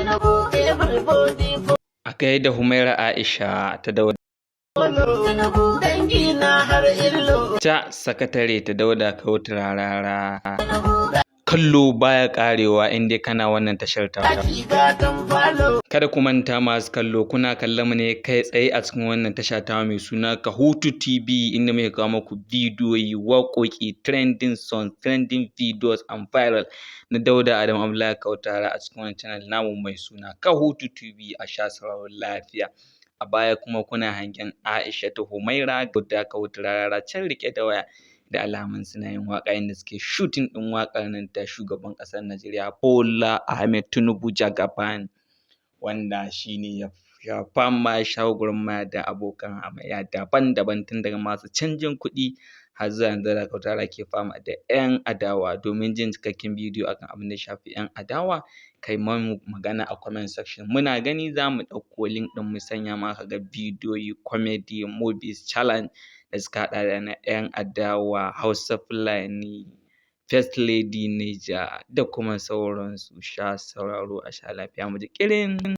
Tinubu, everybody. A gaida Humaira Aisha ta Dauda. Tinubu, dangi na har illo. Ta sakatare ta Dauda Kahutu Rarara. Kallo baya karewa in dai kana wannan tashar ta. Taki gatan falo. Kada ku manta, masu kallo, kuna kallon mu ne kai tsaye a cikin wannan tasha ta mai suna Kahutu TV, inda muke kawo muku bidiyoyi, waƙoƙi, trending songs, trending videos and viral na Dauda Adamu Abdullahi Kahutu Rarara a cikin wannan channel namu mai suna Kahutu TV. A sha sauraron lafiya. A baya kuma kuna hangen Aisha ta Humaira Dauda Kahutu Rarara can riƙe da waya, da alamun suna yin waƙa, inda suke shooting ɗin waƙar nan ta shugaban ƙasar Najeriya Bola Ahmed Tinubu Jagaban, wanda shi ne ya sha fama, ya sha gwagwarmaya da abokan hamayya daban-daban, tun daga masu canjin kuɗi har zuwa yanzu da Kahutu Rarara ke fama da 'yan adawa. Domin jin cikakken bidiyo akan abin da ya shafi 'yan adawa, kai mamu magana a comment section, muna gani za mu ɗauko link ɗin mu sanya maka ga bidiyoyi, comedy, movies, challenge da suka haɗa da na 'yan adawa, Hausa Fulani, First Lady Niger da kuma sauransu. Sha sauraro a sha lafiya, mu ji ƙirin.